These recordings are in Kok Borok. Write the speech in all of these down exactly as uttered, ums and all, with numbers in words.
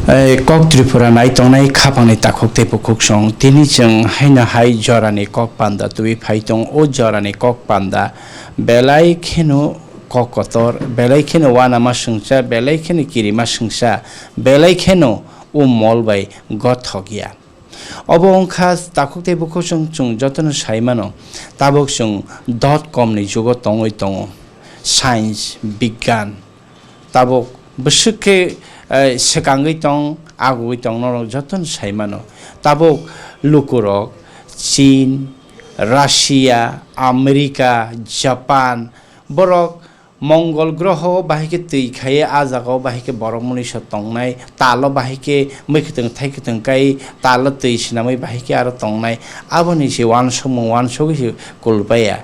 Ei, kok Tripura nai tongnai khapangni takhuk tei bukhuksong, tini chwng haino hai jorani kok panda twiwi phai tong. O jorani kok panda belai kheno kok kotor, belai kheno uanama swngcha, belai kheno kirima swngcha, belai kheno o mol bai gothok ya. Obo wngkha takhuk tei bukhuksong chwng jotono sai mano, tabuk chwng dot com ni jugo tongwi tongo. Science, bigyan, tabuk bwswk khe, eh, swkangwi tong, agugwi tong, norok jotono sai mano. Tabuk lukurok Chin, Russia, America, Japan, borok Mongol groho bahai khe twi khaiwi, ah jagao bahai khe borok mwnwi so tongnai, talo bahai khe mwkhwtwng thaikwtwng kai, talo twi swnamwi bahai khe aro tongnai. Aboni se uansukmung uansugwi se kulbaiya.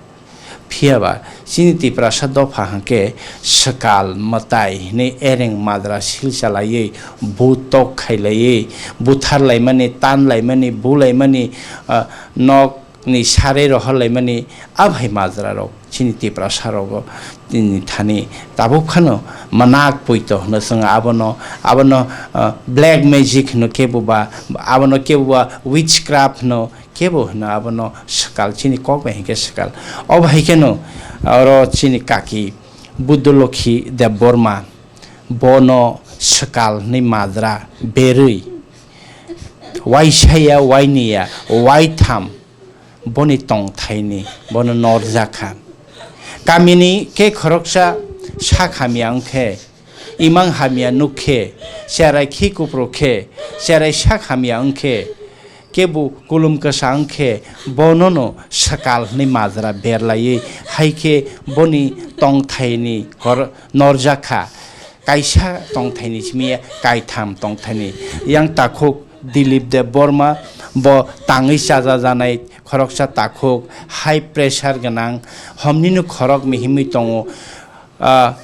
Phiya ba, chini Tiprasa dopha hwnkhe swkal mwtai hinwi ereng madra sil chalaiwi, bu tok khailaiwi, buthar laimani, tan laimani, bu laimani, ah, nok ni sarwi rohor laimani, a bhai majra rok chini Tiprasa rogo tini thani tabuk phano manak poito hwno chwng abono, abono, ah, black magic hwno kebo ba, abono kebo ba witchcraft hwno kebo hwno abono swkal chini kok bai hinkhe swkal. O bhai kheno oro chini kaki Buddholokhi Debbarma bono swkal hwnwi majra berwi waisaya, wainiya, waitham boni tongthaini bono norjakha. Kamini khe khoroksa sak hamya wngkhe, imang hamya nukkhe, cherai khi kupru khe, cherai sak hamya wngkhe, kebo kulum kwsa wngkhe, bonono swkal hwnwi majra berlaiwi, hai khe boni tongthaini kor-, norjakha. Kaisa tongthaini simi ya kaitham tongthaini. Yang takhuk Dilip Debbarma, bo tangwi chajajanai khoroksa takhuk, high pressure gwnang, homnino khorok mihimwi tongo. Ah,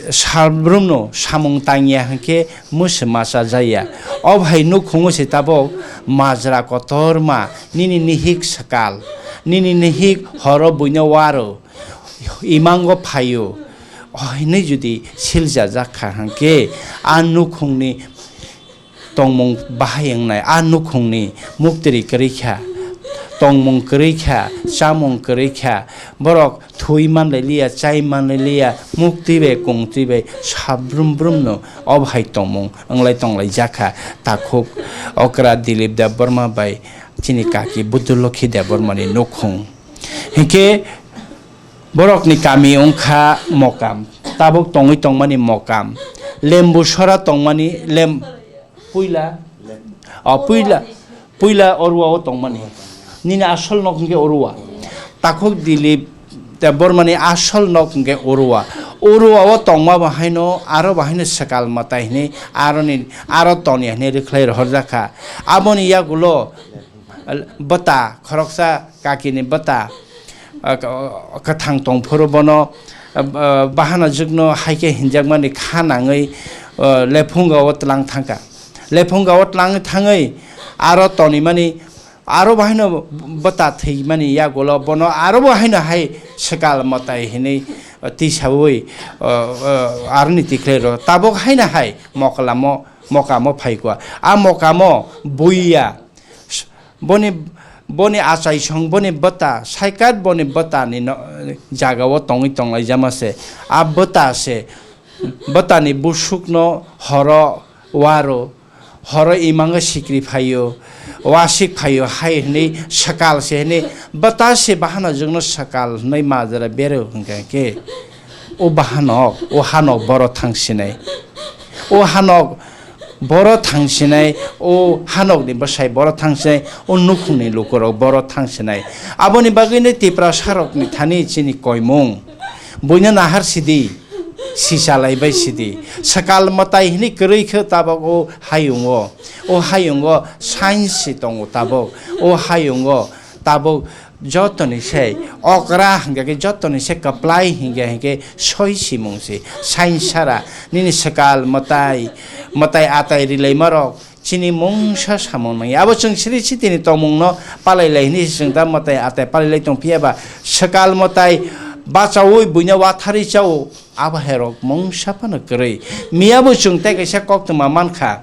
salbrumno samung tangya hwnkhe mwswma chajaya. O bhai nukhungo se tabuk majra kotorma, nini nihik swkal, nini nihik horo buino waro. Imango phaio, o hinwi jodi siljajak kha hwnkhe, a nukhungni tongmung bahai wngnai, a nukhungni muktri kwrwi kha, tongmung kwrwi kha, chamung kwrwi kha, borok thwi manlai liya, chai manlai liya, muktwi bai kungtwi bai sabrum brumno o bahai tongmung wnglai tonglaijak kha. Takhuk okra Dilip Debbarma bai chini kaki Buddholokhi Debbarmani nukhung. Hinkhe borokni kami wngkha Mokam, tabuk tongwi tongmani Mokam, Lembu sora tongmani Lem-, puila, o puila, puila Orua o tongmani. Nini asol nok hwnkhe Orua. Takhuk Dilip Debbarmani asol nok hwnkhe Orua. Orua o tongma bahaino aro bahaino swkal mwtai hinwi aroni, aro toni hinwi rwkhlai rohorjakha. Aboni yagulo bwta, khoroksa kakini bwta, ah, k-, kwthang tongphuru bono, ah, bahana jwkno hai khe hinjakmani kha nangwi, ah, lephunga o tlang thangkha. Lephunga o tlang thangwi aro tonimani, aro bahaino bwta thwimani yagulo bono aro bahaino hai swkal mwtai hinwi, ah, tisaui, ah, ah, aroni tikhlai rw. Tabuk haino hai moklamo, mokamo phaikha. A mokamo buiya. Boni, boni achaisong, boni bwta, saikat boni bwtani no, jagao tongwi tonglaijama se. A bwta se, bwtani busukno horo waro, horo imango sikri phaio, wasik phaio, hai hwnwi swkal se hwnwi, bwta se bahana jwkno swkal hwnwi majra bero hwnkha khe, o bahanok, o hanok boro thang sinai. O hanok boro thang sinai, o hanokni bwsai boro thang sinai, o nukhungni lukurok boro thang sinai. Aboni bagwino Tiprasarokni thani chini koimung. Buino nahar sidi, sichalai bai sidi. Swkal mwtai hwnwi kwrwi khe tabok o hayungo. O hayungo science se tongo tabok. O hayungo tabok jotoni se okra hingkha khe, jotoni se kwplai hingkha hingkhe soi simung se. Science sara nini swkal mwtai, mwtai atai rilaimarok chini mungsa samung nangya. Abo chwng siri sitini tongmungno palailai hini chwng da mwtai atai palailai tong phiya ba swkal mwtai bachaui buino watharwi chao, abo hai rok mungsa phano kwrwi. Miyabo chwng tei kaisa koktwma mankha.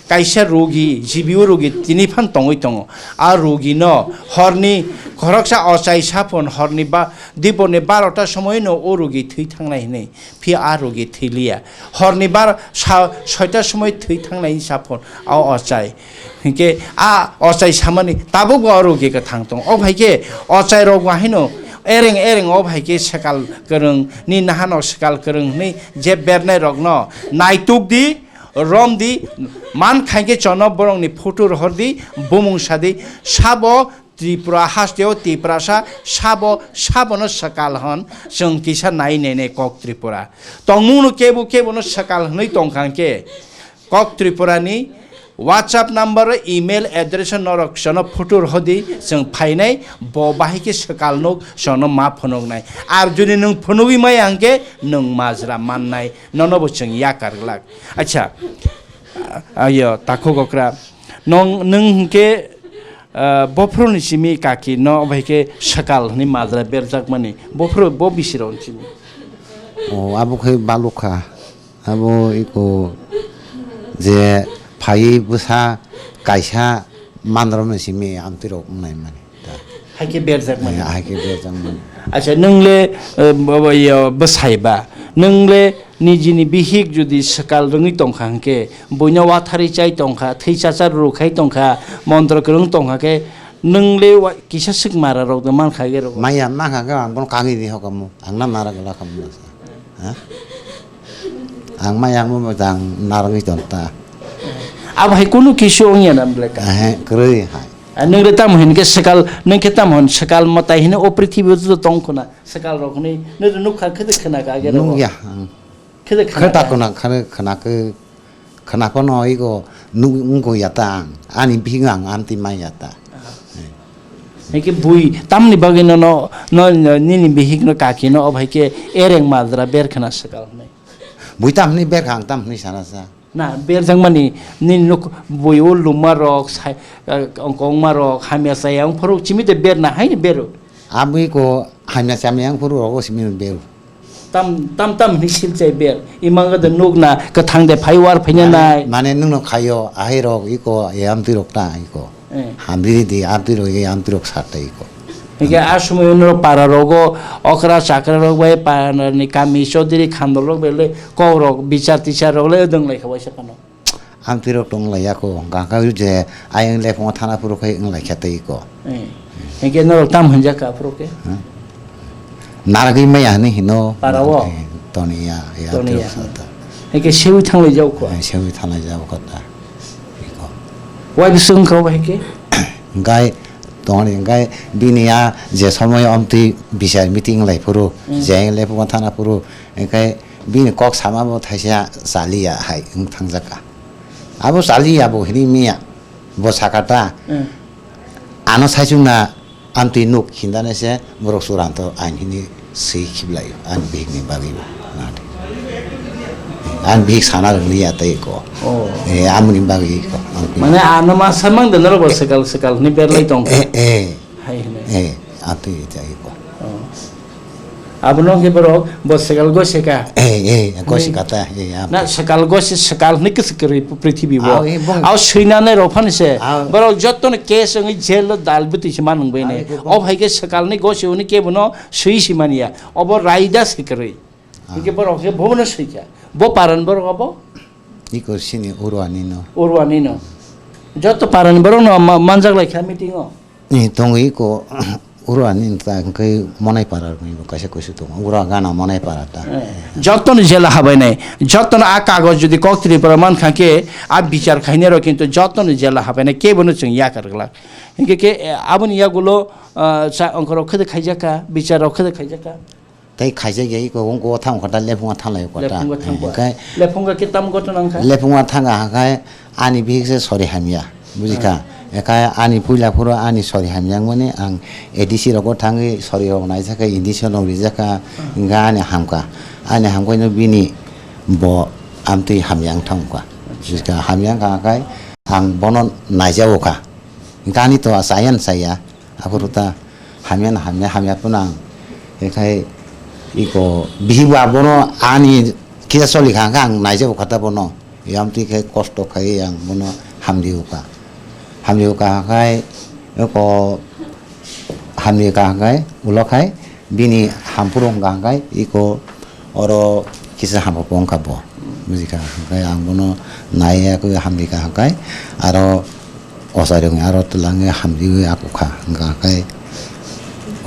Kaisa rogi, G B O rogi tini phan tongwi tongo. A rogi no horni khoroksa ochai saphon horni ba, diporni barota somoy no o rogi thwi thangnai hinwi. Phiya a rogi thwi liya. Horni bar sa, soita somoy thwi thangnai hinwi saphon a ochai. Hinkhe a ochai samani tabukbo o rogi kwthang tong. O hai khe ochai rok wahino ereng ereng o hai khe swkal kwrwng ni nahano swkal kwrwng hinwi je bernai rokno naituk di. Romdi, man khaikhe chono borokni photo rohordi, bumung sadi, sabo Tripura hasteo Tiprasa, sabo, sabono swkal hwn, chwng kisa nai nene Kok Tripura. Tongmungno kebo kebono swkal hwnwi tongkha hwnkhe, Kok Tripurani WhatsApp number, email address norok chono photo rohordi, chwng phainai, bo bahai khe swkal nuk, chono ma phunuknai. Ar juni nwng phunugwi maya hwnkhe, nwng majra mannai. Nono bo chwng yakar glak. Acha, ayo, takhuk okra. Nong, nwng hwnkhe, ah, bophro ni simi kaki no, obo hai khe swkal hwnwi majra berjak mani. Bophro, bo bisi rok ni simi. O, abo khe balukha. Abo iko je phaiwi bwsa kaisa manrok ni simi amtwi rok wngnai mani. Hai khe berjak mani. Eh, hai khe berjak mani. Acha, nwng le, eh, bo, bo, yo, bwsai ba. Nwng le nijini bihik jodi swkal rwngwi tongkha hwnkhe, buino watharwi chai tongkha, thwi chachar rw khai tongkha, montro kwrwng tongkha khe, nwng le wa-, kisa swk mara rok de mankha ge rw. Maya, mankha khe ang bono kagwi di hokamu. Ang na nara gala kamu. Ha? Ang maya ang mo jang narwgwi ton ta. Abo hai kunu kisu ongya na belai ka? Ehe, kwrwi hai. Ah, nwng re tamo hin khe swkal, nwng khe tamo hin swkal mwtai hino o prithibi o joto tong khuna, swkal rok hwnwi nwng re nukha khe de khna ka age rok? Nukya, ang. Khe de khna Khe ta ka? Khna, khna, khna khe, khna phano ego nuk wngko ya ta ang. Ani bihik ang amtwi mai ya ta. Aha. Eh. Hai khe bui tamni bagwi no, no, no, no, nini bihik no kaki no, o hai khe ereng majra ber khna swkal hwnwi. Bui tam hwnwi ber kha, ang tam hwnwi sana sa. Na, berjakmani, nini nuk bui o luma rok, sai, eh, ongkongma rok, hamya chaya wng phuru chimi de ber na, haini beru. Abui ko hamya chamya wng phuru rogo simi beru. Tam, tam, tam hwnwi silchai ber. Imang de nuk na, kwthang de phai war phai na nai. Mane, mane nwng no khayo, ahai rok, iko, e amtwi rok ta, iko. Eh. Hamri di, amtwi rok, e amtwi rok sa ta, iko. Hingke a somoi norok para rogo okra chakra rok bai para ni kami chodri khandol rok bai le kok rok bichar tichar rok le dong lai kha waisa phano. Amtwi rok tong lai ya ko, hingka hingka je ayang lephungo thana phuru khai wng lai kha tei ko. Eh. Hingke norok tam hwnjak kha phuru khe? Hmm. Naragwi maya hwnwi hino. Para o? Eh, toni ya, ya, Toni ya. Amtwi rok sa ta. Hingke sewi thang lai jak kho? Eh, sewi thang lai jak kho ta. Iko. Wai bising kho bai khe? Hingkai tongni hingkai bini ya je somoi amtwi bichar meeting lai phuru, Hmm. je lephungo thana phuru, hingkai bini kok sama bo thaisa chaliya hai wng thangjakha. Abo chaliya bo hini miya, bo sakata. Hmm. Ano saichung na amtwi nuk hindane se borok churanto ain hini swi khiblai ani bihik ni bagwi bo. Nadi. Ani bihik sana rwngli ya tei ko. Oh. Eh, amoni bagwi ko. Amtwi. Mane ano ma samang de norok bo sekal sekal ni berlai tong. Eh, eh. Hai hwnwi. Eh, amtwi tei ko. Oh. Abono khe borok bo sekal goseka. Eh, eh, goseka ta, eh, ya. Na sekal gosi sekal hwnwi kwswk kwrwi prithibi bo. Ah, eh, bong. Ao swinanai rok phano se. Ah. Borok jotono case wngwi jail o dal bwtwi se manung bai nai. Ah, eh, bong. O hai khe sekal ni gosi hwnwi kebono swi si manya. Obo raida se kwrwi. Ah. Hingke borok khe bono swikha. Bo paran borok obo? Iko sini Urwani no. Urwani no. Joto paran borok no ma-, manjak lai kha meeting o. Ni tongwi ko uro ani ta hwnkhe Monai para rokni bo kaisa kuisu tongo. Uro gana Monai para ta. Eh, jotoni jela habainai, jotoni a kagoj jodi kok Tripura mankha khe a bichar khainai rok kintu jotoni jela habainai kebono chwng yakar glak. Hinkhe khe, eh, aboni yagulo, ah, cha ongkhorok khede khaijakha, bichar rok khede khaijakha. Tei khaijak ya iko wngko o thang kha ta lephungo thanglai kha ta. Lephungo thang kha. Hingkhe lephungo khe tam gotona wngkha? Lephungo thang kha hingkhe ani bihik se sori hamya, buji kha? Ah. Hingkhe ani puila phuru ani sori hamya wngmani ang A D C rogo thangwi sori rok naijak kha, injection rok rijak kha, ah, hingkhe ani hamkha. Ani hamkhaino bini bo amtwi hamya wng thang kha. Acha. Buji kha, hamya wngkha hingkhe ang bono naijago kha. Hingkhe ani to chaya no chaya. Aphuru ta hamya na hamya, hamya phano ang, hingkhai iko bihik ba bono ani kisa choli kha, hingkhe ang naijago kha ta bono. Yamtwi khe kosto khai ang bono hamdi uka. Hamdi uka khai eko hamdi uka khai ulo khai bini hampuru wngka khai eko oro kisa hampurbo wngkha bo. Bujikha khai ang bono nai ya khe hamdi uka khai aro Ochairokni aro twlangwi hamriwi akukha, hwnkha khe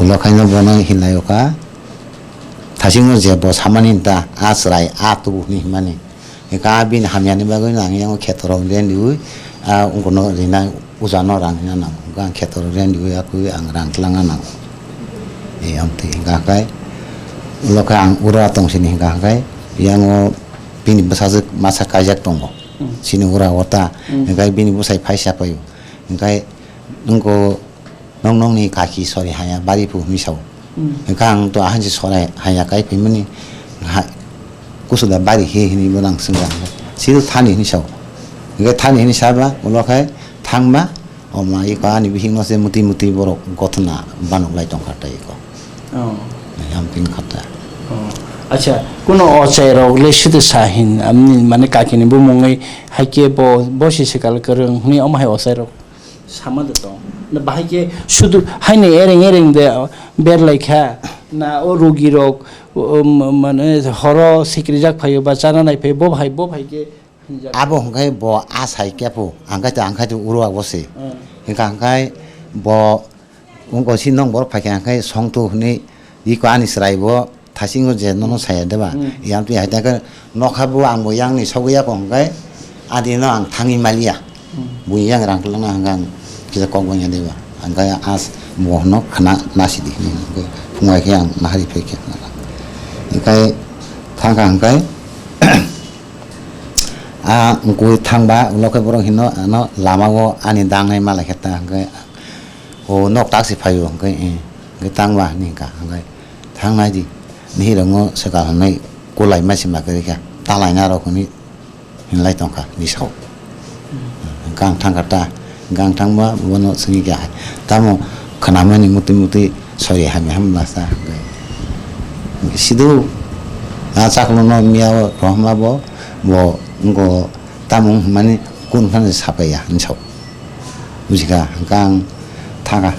ulo khaino bono hinlaiokha, thasingo je bo samani da, a chwrai, a tubu hwnwi himani. Hwnkha bini hamyani bagwino ang yango khetorok rendiwi, a wngkukno rinai ujano rang hina nango. Hwnkha ang khetorok rendiwi akwi ang rang twlangna nango. E, amtwi hwnkha khe ulo khe ang ura tongsini hwnkha khe yango bini bwsajwk masa kaijak tongo. Hmm. Chini ura o ta, hmm, hwnkhe bini bwsai phai sapaio. Hwnkhe nwng ko, nwng nokni kaki sori haya bari phu hinwi sao. Hmm. Hwnkhe ang to ahansi sori haya kai phaimani ha, kusuda bari he hinwi bo nang swngya. Sido thani hinwi sao. Hwnkhe thani hinwi saba, ulo khe thangma, o ma iko ani bihikno se muti muti borok gothna banok lai tongkha tei iko. Oh. Yam tin kha ta. Oh. Acha, kuno ochairok le site sa hin, amni mane kakini bumungwi haikhe bo, bo si swkal kwrwng hwnwi omo hai ochairok sama de tong. Na bahai khe sudu haino ereng ereng de berlai kha. Na o rugirok, o, o, mane horo sikrijak phaio ba chana nai phaio, bo bahai, bo bahai khe Abo hwnkhe bo a sai khe phu, ang khai to, ang khai to uro abo se. Hmm. Hwnkha hwnkhe bo wngko si nong borok phaikha hwnkhe songthu hwnwi iko ani chwrai bo thasingo je nono saya deba. Hmm. Yang twi hai ta khe nokha bo ang bo yang ni sogwi ya ko hwnkhe adi no ang thangwi maliya. Hmm. Bo yang rang kwlwng na hwnkhe ang kisa kok bangya deba. Hwnkhe as bo hwno khna nasi di hwnwi hwnkhe phungai khe ang nahari phai khe. Hwnkhe thangkha hwnkhe A wngkui thangba, ulo khe borok hino ano lama o ani dangnai malai khe ta hwnkhe, o nok tak se phaio hwnkhe, eh, hwnkhe tangba hinwi hwnkha, hwnkhe thangnai di, nihirokno swkang hwnwi kulai ma se ma kwrwi kha, talaina rok hwnwi hinlai tongkha, ni sao. Hwnkhe ang thangkha ta, hwnkhe ang thangba bono swngwi kha, tamo khwnamani mutwi mutwi sori hamya hamya sa, hwnkhe sido a chaklono miya o rohorma bo, bo wngkha. Tamo wng hwnmani kunu phano sapai ya hinwi sao. Buji kha, hwnkhe ang thangkha.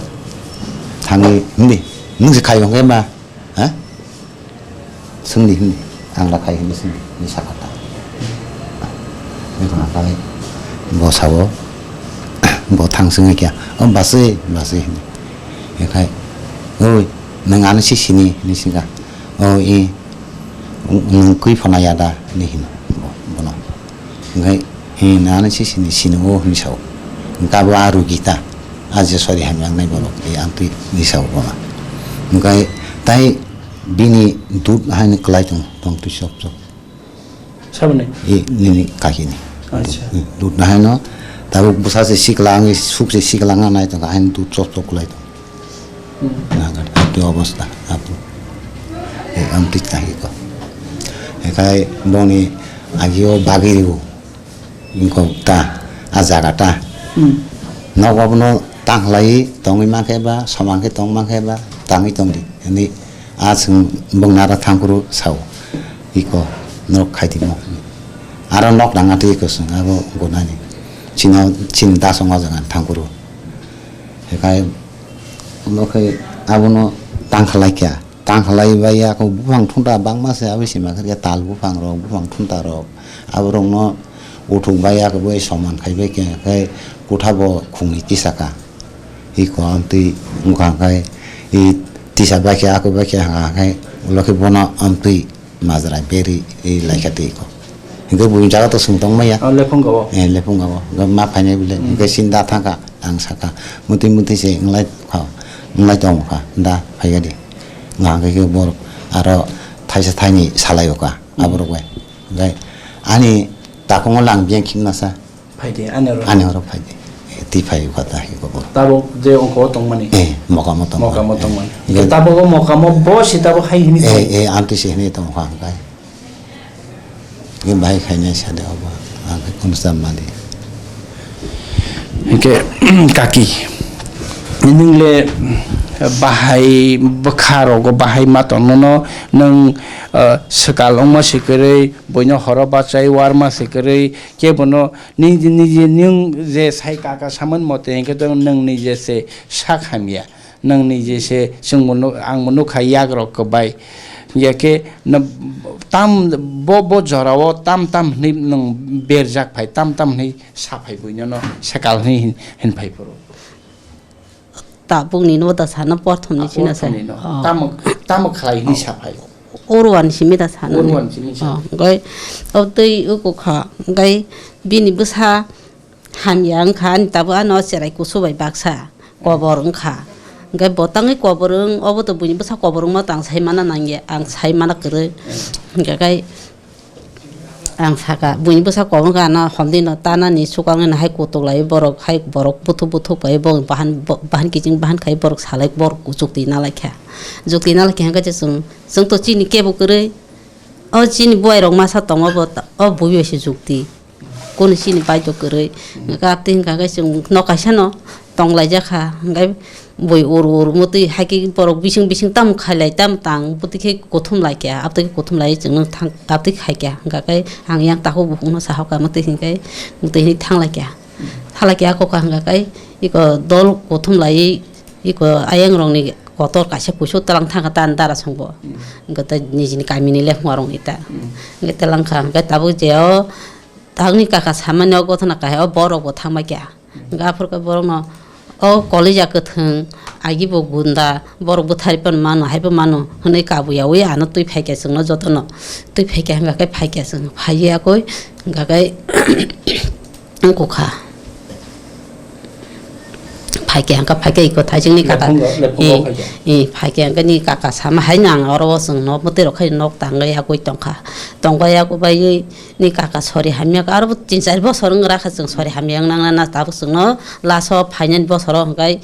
Thangwi, "Hindi, nwng se khai hwnkhe ma? Ha? Swngdi," hindi. "Ang la khai," hindi swngdi, hinwi sakha ta. Bwsao, bo thang swngwi kha, "O bachwi, bachwi," hindi. Hwnkhe, "Oi, nwng ano si sini?" hinwi swngkha. "O, i, nwng kwi phano ya da?" hinwi hino bo, bono. Hwnkhe, "Hi, nani se sini, sini o," hinwi sao. Hwnkhe abo a rugi ta, a je sori hamya wngnai borok, e amtwi hinwi sao bono. Hwnkhe tai bini dud haino kwlai tongo, tongtwi chop chop. Saboni? E, nini kakini. Acha. Dud haino tabuk bwsa se sikla wngwi, suk se sikla wngna nai tongkha, haino dud chop chop kwlai tongo. Hmm. Nagar, atu obostha, atu. E, amtwi tahiko. Ekai boni agio bagiri bo. Ingkho ta, a jaga ta. Hmm. Nogo bono tang khlai tongwi mankhe ba, somang khe tong mankhe ba, tangwi tongdi. Ani a chwng bongni aro thangkuru sao. Iko, nok khaitimo. Aro nok nang atwi iko chwng abo gunani. Chino, chini dasongo jaga thangkuru. Ekai, omo khe abono tang khlai kha. Tang khlai bai ya kho buphang thunta bangma se aboni sima khe tal buphang rok, buphang thunta rok. Abo rokno uthuk bai ya khe bai soman khai bai khe, khai kotha bo khungni tisa kha. Iko amtwi wngkha khai, i tisa bai khe, ako bai khe hanga khai, ulo khe bono amtwi majra beri, i laikha twi iko. Hingke buini jaga to swng tong maya. Oh, lephung gabo. Eh, lephung gabo. Ga ma phainai bile. Hmm. Hingke sinda thangkha, ang sakha. Muti muti se wnglai kha, wnglai tong kha, da phaiga di. Nga hingke ke bor, aro thaisa thaini salai oka, hmm, aborok bai. Gai, ani takungo lang biyang khimna sa. Phaidi, ani oro. Ani oro phaidi. Eh, ti phai oka ta hi ko bor. Tabok je ongko tongmani. Eh, mokamo tong. Mokamo tongmani. Eh. Tabok o mokamo bo si tabok hai hini. Eh, eh, anti si hini tong kha hingkai. Ni bahai khainai sade obo, ang khe kunu cha mali. Hingke, kaki, nwng le Bahai bwkha rogo bahai ma tongnono nwng, ah, swkal wngma se kwrwi, buino horo bachai warma se kwrwi, kebono niji niji nwng je sai kaka samani mote hwnkhe to nwng nije se sak hamya. Nwng nije se chwngbo nuk-, angbo nukha yagrok kwbai. Hwnkhe no tam bo, bo jorao tam tam hwnwi nwng berjak phai, tam tam hwnwi sa phai buinono swkal hwnwi hin, hin phai phuru. Tabukni no da sana porthomni Oh, sina sa. porthomni no. Oh. Tamo, tamo khlai hwnwi sa phai. Urwan simi da sana. Urwan simi sa. Oh, gai, oh, tei uko kha, gai, bini bwsa hamya wngkha, ani tabuk ano cherai kusu bai baksa kobor wngkha. Hwnkhe bo tangwi kobor wng, obo to buini bwsa kobor wngma tang sai mana nangya, ang sai mana kwrwi. Hwnkhe kai ang saka, buini bwsa kobor wngkha ano homdino tanani swkangni hai kutuk lai borok, hai borok buthuk buthuk bai bo bahan, bo-, bahan kiching bahan khai borok salai borok jukti nalaikha. Jukti nalaikha hwnkhe chwng, chwng to chini kebo kwrwi. O chini buai rok masa tongo bo ta-, o bui bai se jukti. Kunu chini bai to kwrwi. Hwnkhe abtwi hwnkha khe chwng nok kaisa no tong lai jakha. Hwnkhe bui ur ur mutwi hai khe borok bising bising tamo khai lai tamo tang bwtwi khe kuthum lai khe abtwi khe kuthum lai chwng no thang abtwi khai khe hwnkha khe ang yang takhuk bukhuk no sahok ka mutwi hwnkhe mutwi hwnwi thang lai khe. Tha lai khe ako ka hwnkha khe iko dol kuthum lai iko ayang rok ni kotor kaisa kusu tlang thang kha ta dara song bo. Hwnkhe tei nijini kami ni lephung arong ni ta. Hwnkhe tlang kha hwnkhe tabuk je o Tangni kaka samani o gothana kahai o borok bo thangbai kha. Hwnkhe aphuru khe borokno o kolija kwthwng agi bo gunda borok bwthari phano mano hai bo mano hwnwi kabuyaui ano twi phai kha chwngno jotono twi phai kha hwnkha khe phai kha chwng phaiwi yakui hwnkha khe wngkha. Phaikhe hwnkha, phaikhe iko thaisingni kaka. Lephungo, lephungo Eh, phaikhe. Eh, phaikhe hwnkhe ni kaka sama haino ang oro o chwng nok mwtwi rok khai nok tangwi yakui tongkha. Tongkha yakui bai ni kaka sori hamya kha, aro bo tin char bosor wng rakha chwng sori hamya wng nang nana tabuk chwngno last o phainani bosoro hwnkhe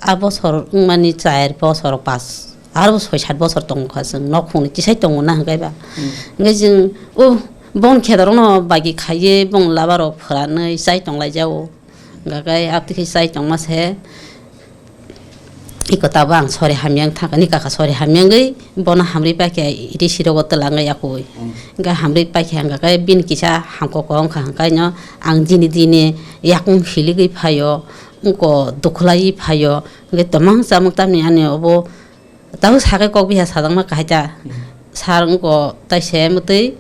a bosor wngmani char bosor pas aro bo soi sat bosor tongkha chwng nok phungni tisai tongo na hwnkhe ba. Hmm. Hwnkhe chwng o bong khe dorokno bagi khaiwi bong laba rok phwranwi chai tonglaijao. Hwnkha khe abtwi khe chai tongma se, iko tabuk ang sori hamya wng thangkha, ni kaka sori hamya wngwi bono hamrwi paikha, iri sirogo twlangwi yakui. Mm. Hwnkha hamrwi paikha, hwnkha khe bini kisa hamkoko wngkha, hwnkha no ang dini dini yakung hiligwi phaio, wngko dukhlaiwi phaio, hwnkhe tomang chamung tamni ani obo Tabuk sakai kok biha sajakma kahai ta. Hmm. Sar wngko taise mwtwi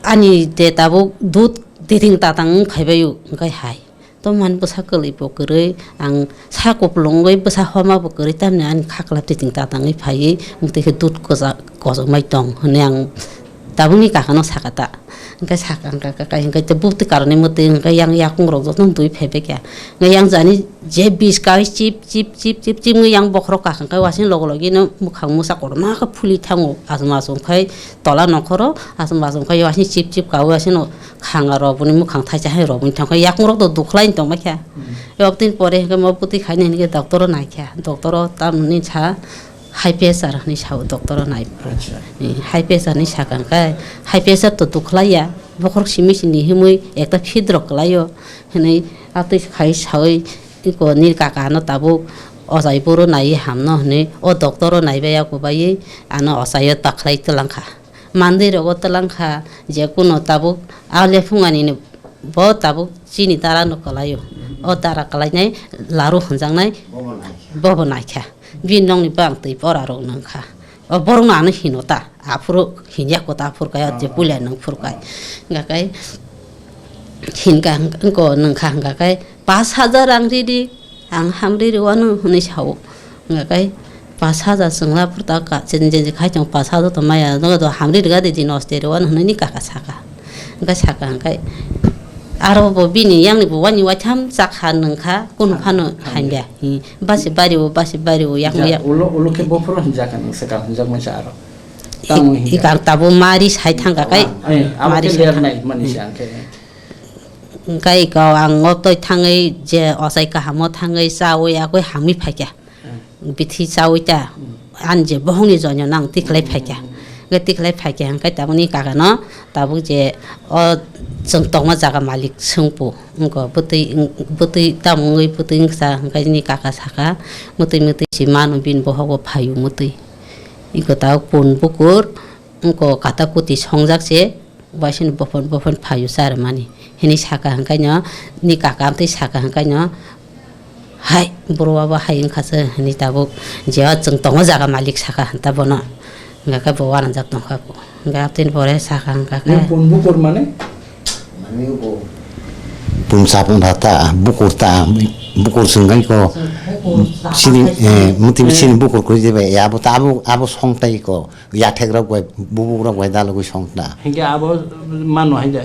ani de tabuk dud diting tatang wng phaibai o, hwnkhe hai. To man bwsa kwlwi bo kwrwi, ang sa kupulung wngwi bwsa homa bo kwrwi, tamni ani kha kwlap diting tatang wngwi phaiwi, mwtwi khe dud kwchak kochomai tong hwnwi ang tabukni kakano saka ta. Hwnkhe sakha hwnkha khe, hwnkhe tei bukti karoni mwtwi hwnkhe yang yakung rok jotono twi phaibai kha. Hwnkhe yang jani je bis kai chip, chip, chip, chip, chip wngwi yang bokhorok kakha hwnkhe wasing logo logi no mwkhang mwsa kotorma khe phuli thango. Aswk aswk wngkhai tola nongkhoro, aswk aswk wngkhai wasing chip, chip kaui wasing no khanga rok boni mwkhang thaisa hai rok boni thangkhe yakung rok to dukhlai tongbai kha. Hmm. Ebak tin pore hwnkhe mo bwtwi khaini hwnkhe doctor o naikha. Doctor o tamni sa, High pressure hinwi sao doctor o nai. Acha. Eh, high pressure hinwi sakha hwnkhe, high pressure to dukhlaiya, bokhorok simi sini himwi ekta fit rok kwlaio hinwi atwi khai saui iko nini kaka ano tabuk ochai boro naiwi hamno hinwi o doctor o naibai ya kubaiwi ano ochaio takhlai twlangkha. Mandir rogo twlangkha je kuno tabuk a lephung ani ni bo tabuk chini dara no kwlaio. O dara kwlainai laru hwnjaknai bobo naikha. Bini nokni bwrang twi pora rok nangkha. O borok no ano hino ta, aphuru hinya kota aphuru kai, je puila nang phuru kai. Hingka kai hinka hingka ko nangkha hingka kai pas hajar rang ridi, ang hamri rwano hinwi sao. Hingka kai pas hajar chwngla phuru ta ka, chen chen khai chwng pas hajar to maya, no to hamri rwga de di noste rwano hinwi ni kaka saka. Hingka saka hingka aro bo bini yang ni bo wani waitham chakha nangkha, kunu phano hamya. Hi, basi bari o, basi bari o, yang Ja, ya. Ulo, ulo khe bophuru hinjak nang se ka hinjak mai sa aro. Tamo hinjak. Ikang tabo mari sai thangka kai. Ah, eh, abo mari khe sai ler thang-, nai mani hmm, se ang khe. Hingka iko ang o toi thangwi je ochai kahamo thangwi chawi akoi hamwi phaikha. Hmm. Bithi chawi ta. Hmm. An je bohongni joino nang tikhlai phaikha. Hmm. Hwnkhe tikhlai phaikha hwnkhe tabukni kakano tabuk je o chwng tongma jaga malik swngpo wngkha bwtwi wng-, bwtwi tamungwi bwtwi wngkha hwnkhe nini kaka sakha mwtwi mwtwi si manu bini bohogo phaio mwtwi. Wngkha tabuk pun bukur wngkha kata kuti songjak se. Waisini bophon bophon phaio charwmani hinwi saka hwnkhaino ni kaka amtwi saka hwnkhaino hai boro abo hai wngkha se hinwi tabuk je o chwng tongo jaga malik saka hwnta bono hwnkha khe bo uanajak tongkha bo hwnkha abtini pore saka hwnkha khe. Nung pun bukur mane? Pun sapung da ta bukur ta bukur swngkhai ko sini eh muti sini bukur koi jebe ya abo ta abo abo song tai ko. Yathek rok bai, bubuk rok bai dalogwi song khna. Hinkhe abo mano hai de.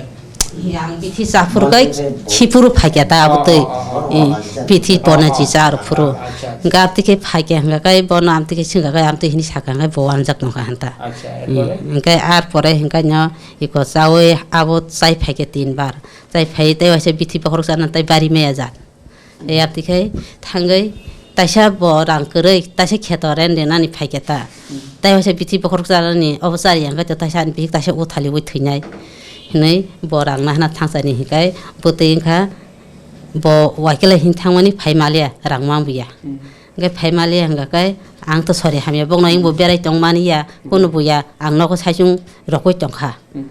Yang bithi chaphuru kai khipuru phaikya ta abo tei. Oh, oh, oh, oh, eh, acha, bithi acha. Pona ji char phuru. Acha, acha. Gap tike phaikya hwnkha kai bono amtike singkha kai amtike hini sakha kai bo anjak nokha hanta. Acha, eh, erpore? Hwnkhe ar pore hwnkha no iko chawi abo chai phaikya tin bar. Chai phai tei waisa bithi bokhorok chana tei bari maya jat. Yapti khai thangwi taisa bo rang kwrwi taisa kheto rent rinani phaikhe ta. Hmm. Tai waisa bithi bokhorok chanani obo chari yang khe taisa ani bihik taisa o thaliwi thwinai. Hinwi bo rang nahana thangsani hikai bwtwi wngkha bo waikela hin thangmani phai maliya rang ma buya. Hmm. Hwnkhe phai maliya hwnkha khe ang to sori hamya bokno ingbo berai tongmani ya, hmm, kunu buya ang nogo saichung rokwi tongkha. Hmm.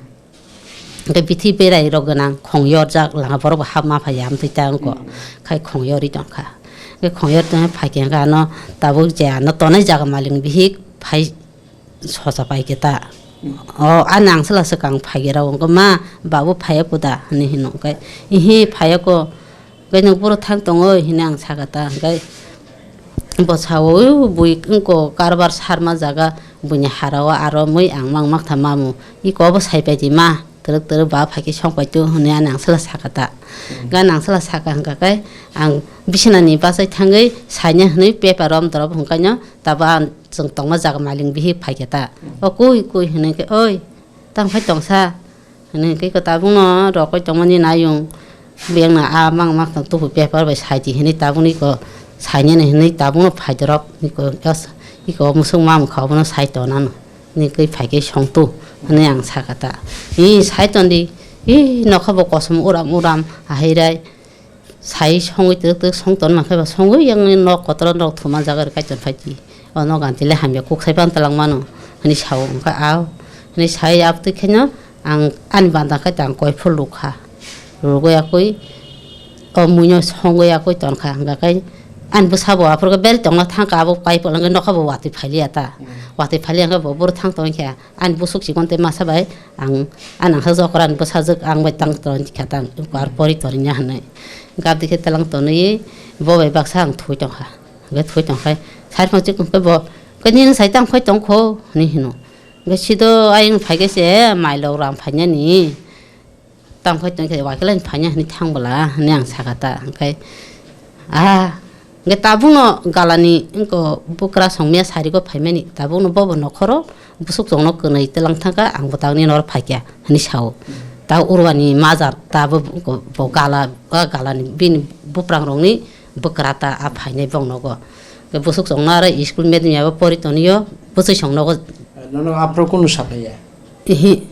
Hwnkhe bithi berai rok gwnang khong yorjak lama borok bo hapma phaiya amtwi ta wngkha. Hmm. Khai khong yorwi tongkha. Hwnkhe khong yorwi tongkha phaikhe hwnkhe ano tabuk je ano tonai jaga malik bihik phai sosa paikhe ta. Hmm. O ani angsala swkang phaikhe rw wngkha ma babu phaiya kuda hinwi hino hwnkhe ihi phaiya ko. Hwnkhe nwng boro thang tongoi hinwi ang sakha ta, hwnkhe bo sao, "Ui, bui wngkha karbar sarma jaga, buini harao aro mui ang mang maktha mamu, iko obo sai pai di ma, twrwk twrwk ba phaikhe song pai tu," hinwi ani angsala sakha ta. Hmm. Hwnkhe ani angsala sakha hwnkha khe ang bisinani bachai thangwi saina hinwi paper rom dorop hwnkhaino tabo ang chwng tongma jaga malik bihik phaikhe ta. Hmm. O kui kui hinwi khe, "Oi, tang phai tongsa?" Hwnwi hwnkhe iko tabukno rokoi tongmani nayung. Biyangno a mang mak tong tubu paper bai sai di hwnwi tabukno iko sainani hwnwi tabukno phaidorok iko yos-, iko musuk mamung kha obono sai tonano. Hwnwi khe phaikhe songtu hwnwi ang sakha ta. Ee, sai tondi. Ee, nokha bo kosom uram uram ahairai. Sai songwi twk twk song ton mankhe ba songwi yang nok kotor nok thuma jaga rw kaitor phaidi. O nok anti le hamya kuk sai pan talang mano hwnwi sao wngkha ao hwnwi sai abtwi khaino ang ani banda khai tang koi phul rukha. Rugwi akui o muino songwi akui tonkha hwnkha khai ani bwsa bo aphuru khe beri tongna thangkha abo kai polangkhe nokha bo watwi phailiya ta. Hmm. Watwi phailiya hwnkhe bo boro thang tongkha. Ani busuk chikon tei masa bai ang, ani ang hajok rani bwsajwk ang bai tang ton tikha tang, ar pori torinya hinwi. Gabdi khe telang tonwi bo bai baksa ang thui tongkha. Hwnkhe thui tongkhai, sai phang chikon khe bo, "Khe nini sai tang phai tongkho?" hinwi hino. Hwnkhe sido ayung phaikhe se mailok ram phainani. Tang phai tong khe waikhe laini phaina hinwi thang bwla hinwi ang sakha ta. Hwnkhe, ah, hwnkhe tabukno galani wngkha bwkra songmaya sarigo phaimani. Tabukno bobo nokhoro bwswk chongno kwnwi twlang thangkha, ang bwtangni noro phaikha hinwi sao. Ta urwani majar ta bo, bo gala, o galani bini buprangrokni bwkra ta a phainai bong nogo. Bwswk chongno aro school medmiyabo pori tonio bwswk songnogo. Nono aphuru kunu saphaiya? Ihi.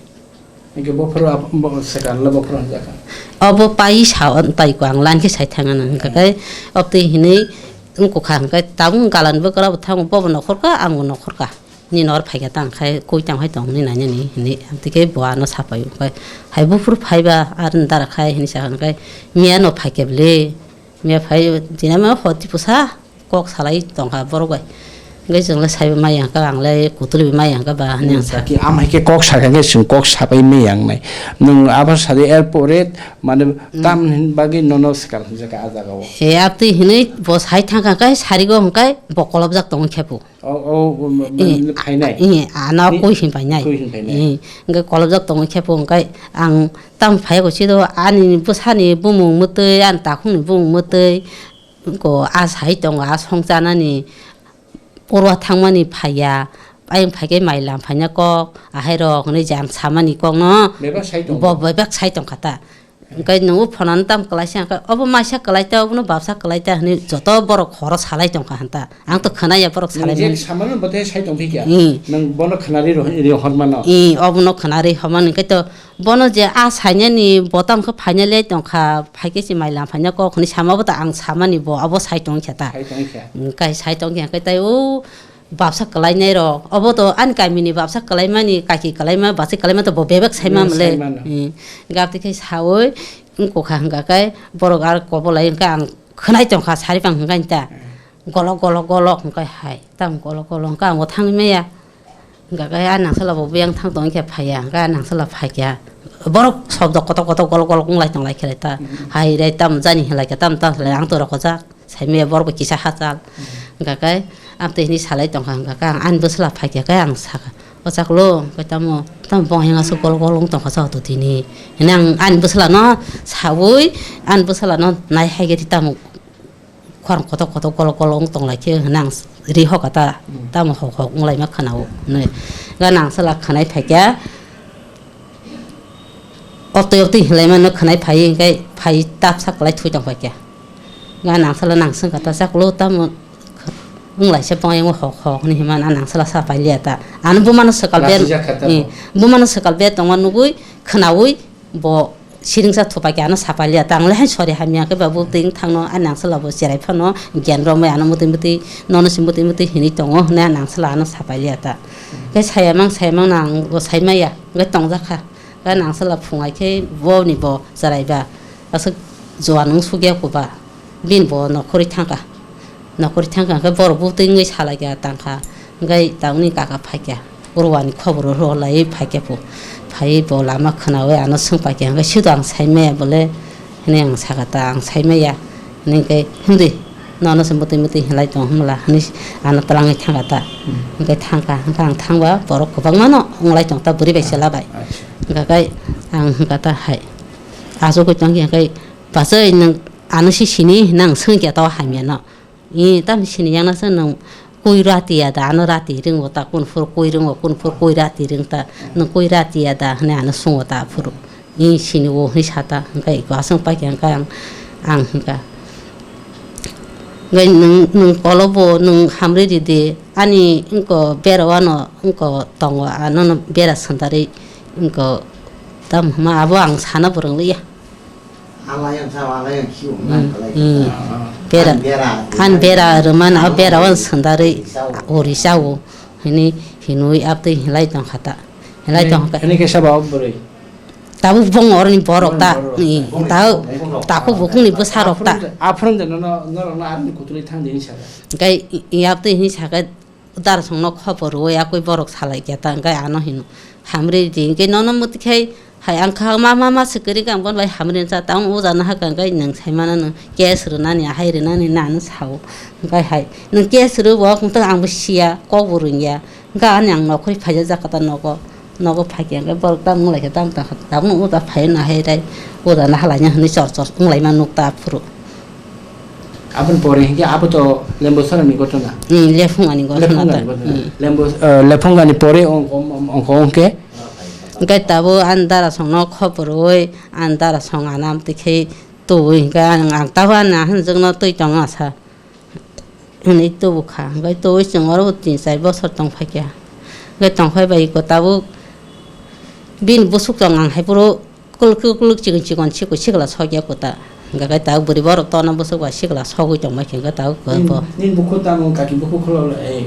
Hingke bophoro ap-, bo-, sekarle bophoro hwnjakha. Obo pai sa, o tai ko ang line khe sai thangano hwnkha khe, obtwi hinwi wngkha hwnkhe tabuk galan bwkra bo thango, bobo nokhorka, angbo nokhorka. Nini nor phaikha tang khai, koi tang hai tong ni nanya ni hinwi, amtwi khe bo ano sapai hwnkhe, hai buphuru phaiba, ar dara khai hinwi sakha hwnkhe, miya no phaikhe bwle, miya phai, tina ma hoti pusa. Kok salai tongkha borok bai. Hwnkhe chwngno saibai maya hwnkha, angle kutulwi maya hwnkha ba hwnwi ang sakha. Saki, am hai khe kok sakha khe chwng kok sabai maya wngnai. Nwng abo sadi airport mane tam hin bagwi nono swkang hwnjakha a jagao. He, abtwi hinwi bo sai thangkha khe sarigo hwnkhe bo kolobjak tongo khebu. O, o, o, ma-, ma-, Eh, phainai? Eh, ano Ni-, kui hin painai. Kui hin painai. Eh, hwnkhe kolobjak tongo khebu hwnkhe ang tamo phaiya khe sido ani bwsani bumung mwtwi, ani takhukni bumung mwtwi. Ko a sai tongo, a song chanani, porwa thangmani phaiya, ayang phaikhe mai lam phaina kok, ahairok hwnwi je ang samani kokno, bebak sai tongo? Bo bebak sai tongkha ta. Hwnkhe nwngo phonano tamo kwlaisa, hwnkhe obo maisa kwlaita, obono babsa kwlaita hwnwi joto borok horo salai tongkha hanta. Ang to khwnaya borok Nwng je salaimani. Samano bote sai tongphi kha. Hmm. Nwng bono khwnari ro-, ri hormano. Hmm, obono khwnari hormani hwnkhe to bono je a sainani botam khe phainaliai tongkha, phaikhe se mailam phaina kok hwnwi sama bo to ang samani bo abo sai tongkha ta. Sai tongkha. Hmm, kai sai tongkha hwnkhe tai o babsa kwlainai rok. Obo to ani kamini babsa kwlaimani, kaki kwlaima, bachai kwlaima to bo bebak saima Bebak mole. Saimano. Hmm. Gabti khe saui wngkha hwnkha khe borok ar kobolai hwnkhe ang khwnai tongkha sari bang hwnkhe ta. Hmm. Golok, golok, golok hwnkhe hai. Tamo golok, golok hwnkhe ang bo thangwi maya. Hwnkhe a nangsala bo biyang thang tong khe phaiya. Hwnkhe a nangsala phaikha. Borok sobdo kotor, kotor, golok, golok wnglai tonglai khe ta. Hmm. Hai re tamo jani hwnlai khe tamo tamo hwnlai ang to rokojak. Saimaya borok bo kisa hachal. Hmm. Hwnkhe amtwi hwnwi salai tongkha. Hwnkhe ang ani bwsla phaikha khe ang sakha. O chaklo, hwnkhe tamo, tamo bong yang aswk golok, golok wng tongkha chao to tini. Hwnwi ang ani bwsla no saui, ani bwsla no nai hai khe tamo. Khorang kotor kotor golok golok wng tong lai khe hwnwi ang ri hokha ta, hmm, tamo hok hok wng laima khwnao hwnwi. Gana ang sala khwnai phai khe, oktwi oktwi hinlai mano khwnai phai hwnkhe phai tapsa kwlai thui tong phai khe. Gana ang sala nang swng kha ta, chaklo tamo wng lai se bong yang hok hok hwnwi hima ang sala sa pai liya ta. Ano buma no swkal be, Lachi jak kha ta eh, bo. Buma no swkal be tongma nugui khwnaui, bo siringsa thupai khe ano sapai liya ta, ang le hai sori hamya khe babu twi wng thangno, ani ang sala bo cherai phano gyan romwi ano mutwi mutwi, nono se mutwi mutwi hinwi tongo hwnwi ani ang sala ano sapai liya ta. Khe saya mang saya mang no ang bo sai maya, hwnkhe tongjak kha. Khe ani ang sala phungai khe bo ni bo cherai ba aswk juan wng suk ya kuba. Bini bo nokhorwi thangkha. Nokhorwi thangkha hwnkhe borok butwi wngwi salaikha tangkha. Hwnkhe tamoni kaka phaikha. Oro ani khoboro rw lai phaikha phu. Phaiwi bo lama khwnawi ano swng paikha. Hwnkhe sido ang sai maya bole hwnwi ang sakha ta, ang sai maya. Hwnwi hwnkhe himdi nono se mutwi mutwi hinlai tong hwnla hwnwi ano twlangwi thangkha ta. Hmm. Hwnkhe thangkha, hwnkhe ang thangba borok kwbangma no wnglai tong ta bwrwi bai chwla bai. Acha. Hwnkhe ang hwnkha ta hai. Achugwi tongkhe hwnkhe bachai nwng ano se sini hwnwi ang swngkha ta o hamya no. I tamni sini yang nasa nwng koi rati ya da, ano rati ring o ta, kun phuru koi ring o, kun phuru koi rati ring ta, nwng koi rati ya da, hwnwi ano sung o ta phuru. I sini o hwnwi sa ta, hwnkhe iko aswng pai khe hwnkhe ang, ang hwnkha. Hwnkhe nwng, nwng kolo bo nwng hamri ridi, ani wngko bera wano wngko tongo, anono bera sandarwi wngko tamo hwnma abo ang sana bo rwng liya. Alayang sa, alayang khiu, hmm, nang kalai. Hmm. Ah, ah. Bera, an bera, an bera rwmani, o bera wan sandarwi ori sao. Ori sao. Hini, hinui abtwi hinlai tong kha ta. Hinlai tong kha. Hini khe sabo bwrwi. Tabuk bong oroni borok ta. Borok. Ni, ta, takhuk bukhukni bwsarok ta. Aphuru, aphuru de nono, norokno aroni kutulwi thang de hinwi sakha. Kai, i, i abtwi hinwi sakha. Darasongno khobor rwui yakui borok salai khe ta, hwnkhe ano hino, "Hamri di, hwnkhe nono mwtwi khai hai ang kha ma, ma, ma se kwrwi khe ang bono bai hamri cha ta, ang o jana hakha hwnkhe nwng sai mano nwng case rwnani, ahai rwnani nang ano sao." Hwnkhe hai nwng case rwbo, hwnkhe ang bo siya, kok bo rwngya, hwnkhe ani ang nokhorwi phaijak jakha ta nogo. Nogo phaikhe hwnkhe borok tamo wnglaikhe tamo tangkha, tabukno uda phaiwi nahairai, uda nahalaina hwnwi chor chor wnglaima nukta aphuru. Aboni pore hwnkhe abo to Lembo Sarani gotona. Hmm, lephungani gotona ta. Lephungani gotona. Hmm. Lembo, eh, lephungani pore ong-, ong-, ong-, ongkhe? Hwnkhe tabuk ani darasongno khoborwi ani darasong anam twikhai tubui hwnkhe ang, ang tabuk ani ahwnjwkno twi tongo asa. Hwnwi tubu kha. Hwnkhe tubui chwng oro tin char bosor tong phaikha. Hwnkhe tong phai bai iko tabuk bini bwswk tong ang hai phuru kuluk kuluk kuluk chikon chikon chikon sikla sokya kuta. Hwnkhe tabuk bwrwi borok tona bwswk ba sikla sogwi tong bai khe hwnkhe tabuk bo. Nini bukhuk tamo kaki bukhuk khulok le, eh,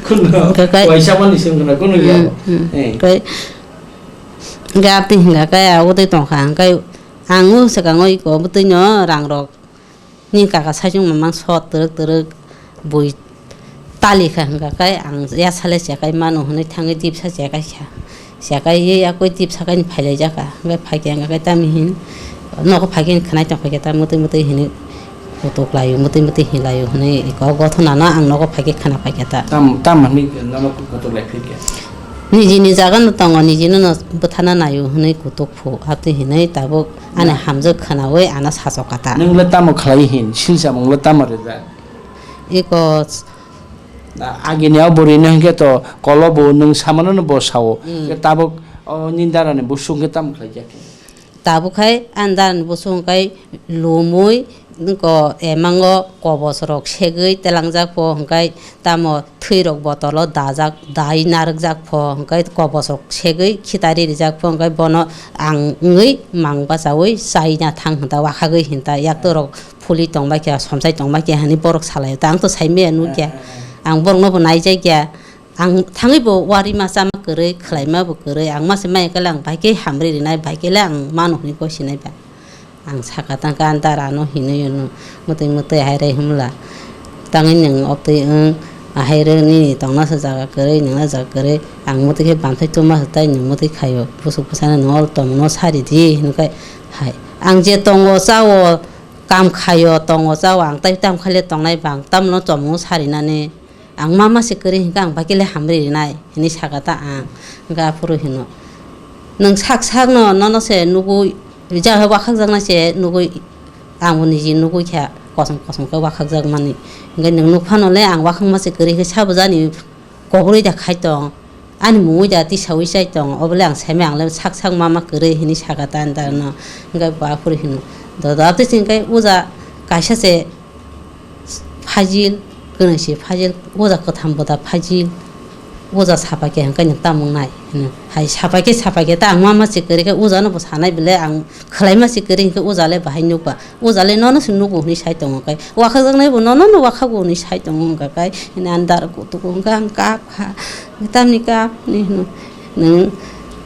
khulok. Hwnkhe kai- waisa mani sengkha na kunu ya. Hmm, hmm. Eh. Kai- hwnkhe abtwi hwnkha kai abo twi tongkha hwnkhe ang o swkango iko bwtwi no rang rok. Nini kaka saichung mamang sot twrwk twrwk bui tali kha hwnkha khe ang yasale chekai mano hwnwi thangwi dipsa chekai kha. Chekai ye yakui dipsa kaini phailaijak kha. Hwnkhe phaikhe hwnkha khe tamni hin nogo phaikhe khwnai tong phaikhe ta mwtwi mwtwi hinwi kutuk laio, mwtwi mwtwi hinlaio hwnwi iko gothonano ang nogo phaikhe khwna phaikhe ta. Tam, tam hwnwi nono kutuk lai phikhe? Nijini jagano tongo, nijinono bwthana naio hwnwi kutuk phu. Abtwi hinwi tabuk ani hamjwk khwnaui ano sachok kha ta. Nwng le tamo khlai hin, silsamung le tamo rwjak? Iko s- Na, agini o bwrwi no hwnkhe to kolo bo nwng samano no bo sao. Mm. Khe tabuk o nini dara ni bwswk hwnkhe tamo khlai jak khe? Tabuk hai ani darani bosong hwnkhe lumui ko emango kobos rok segwi telangjak pho hwnkhe tamo thwi rok botolo dajak, dai narwkjak pho hwnkhe kobos rok segwi khitari rijak pho hwnkhe bono ang wngwi mang bachaui chaina thang hinta wakhagwi hinta yakto rok phuli tongbai khe somsai tongbai khe hinwi borok salaio ta ang to saimaya nukya ang borokno bo naijakya. Ang thangwi bo wari ma chama kwrwi, khwlaima bo kwrwi, ang mase maya khe le ang bai khe hamri rinai, bai khe le ang mano hwnwi gosinai ba. Ang saka tangkha, "Ang dara no hinwi no, mwtwi mwtwi hai rai hwnla. Tangwi nwng obtwi wng, ahai rw nini tongna se jaga kwrwi, nwngna jaga kwrwi, ang mwtwi khe bamthai tuma se tai nwng mwtwi khaio, busuk bwsano nwng ol tongno sari di," hwnwi khai hai. Ang je tongo chao, kam khaio, tongo chao, ang tai tam khaile tongnai bang, tamno chomung sari nani. Ang mama se kwrwi hinkhe ang bai khe le hamri rinai hinwi saka ta ang. Hinkhe aphuru hino, "Nwng sak sakno nono se nugwi, rijak hai wakhakjaknai se nugwi, ang bo niji nugwi kha kosom kosom khe wakhakjakmani. Hinkhe nwng nuk phano le ang wakhakma se kwrwi khe sabo jani kobrwi da khai tong, ani mungwi da tisaui chai tong, obole ang saimai ang le sak sak mama kwrwi," hinwi saka ta ang darno. Hinkhe bo aphuru hino, "Dodo abtwi se hinkhe uja kaisa se phajil, kwnwi se phajil, uja kwtham bo da phajil, uja sapai khe hwnkhe nwng tamo wngnai," hino. Hai sapai khe, sapai khe ta ang mama se kwrwi khe uja no bo sanai bele ang khwlaima se kwrwi hinkhe uja le bahai nukba, uja le nono se nugo hinwi sai tongo khe, wakhakjaknai bo nono no wakhago hinwi sai tongo wngkha khe, hini andar kutugo wngkha ang kap kha. Tamni kap ni hino, nwng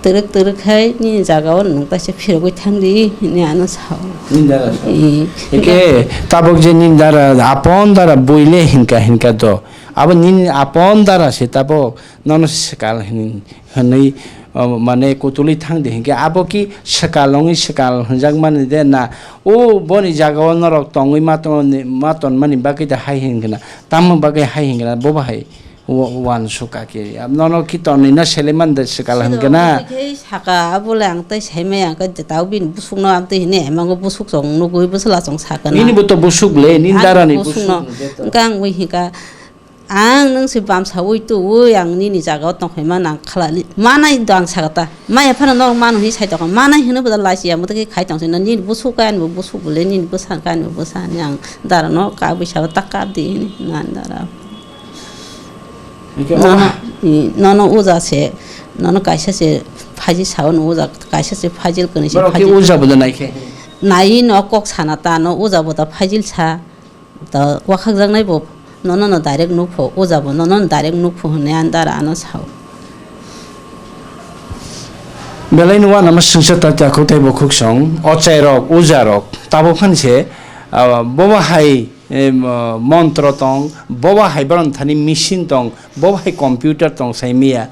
twrwk twrwk hai nini jaga o nwng taisa phirogwi thang di hini ano sao. Nini dara sao. Eh. Eke tabuk je nini dara, apon dara buile hinka hinka do. Abo nini apon dara se tabuk nono swkal hin-, hinwi, o, mane kutulwi thang di hinkhe abo ki swkal wngwi swkal hinjak mani de na? O boni jaga o norok tongwi ma ton-, ma tonmani bagwi da hai hinkhe na? Tamo bagwi hai hinkhe na? Bo bahai. Wa-, uansuk kaki. Nono ki tonwi na seleman de swkal hwn kena. Saka abole ang tai saimai ang khe tau bini busuk no ang tai hini emango busuk chong nugwi bwsla chong sakana. Nini bo to busuk le, nini dara ni busuk no. Hwnkhe ang wi hika ang nwng se bamsa wi tu wi ang nini jaga o tongkhai ma nang khala manai do ang sakata. Maya phano norok mano hini sai tongkha. Manai hino bo da lachi ya mo to khe khai tong se nini busuk ani bo busuk bole nini bwsa ani bo bwsa ani ang dara no kabwi sa tak kap di hini nan dara. Hingke nono, obo i, nono uja se, nono kaisa se phaji sao no uja, kaisa se phajil kwnwi se borok khe phajil. Uja bo da nai khe? Nai no kok sana ta no uja bo da phajil sa, da wakhak jak nai bo nono no direct nuk pho, uja bo nono no direct nuk pho hwnwi andar ano sao. Belai no uanama swngsa ta, ta kho tei bo khuk song, ochai rok, uja rok, tabuk phan se, ah, bobo hai, em, ah, montro tong, bobo hai boron thani machine tong, bobo hai computer tong sai miya.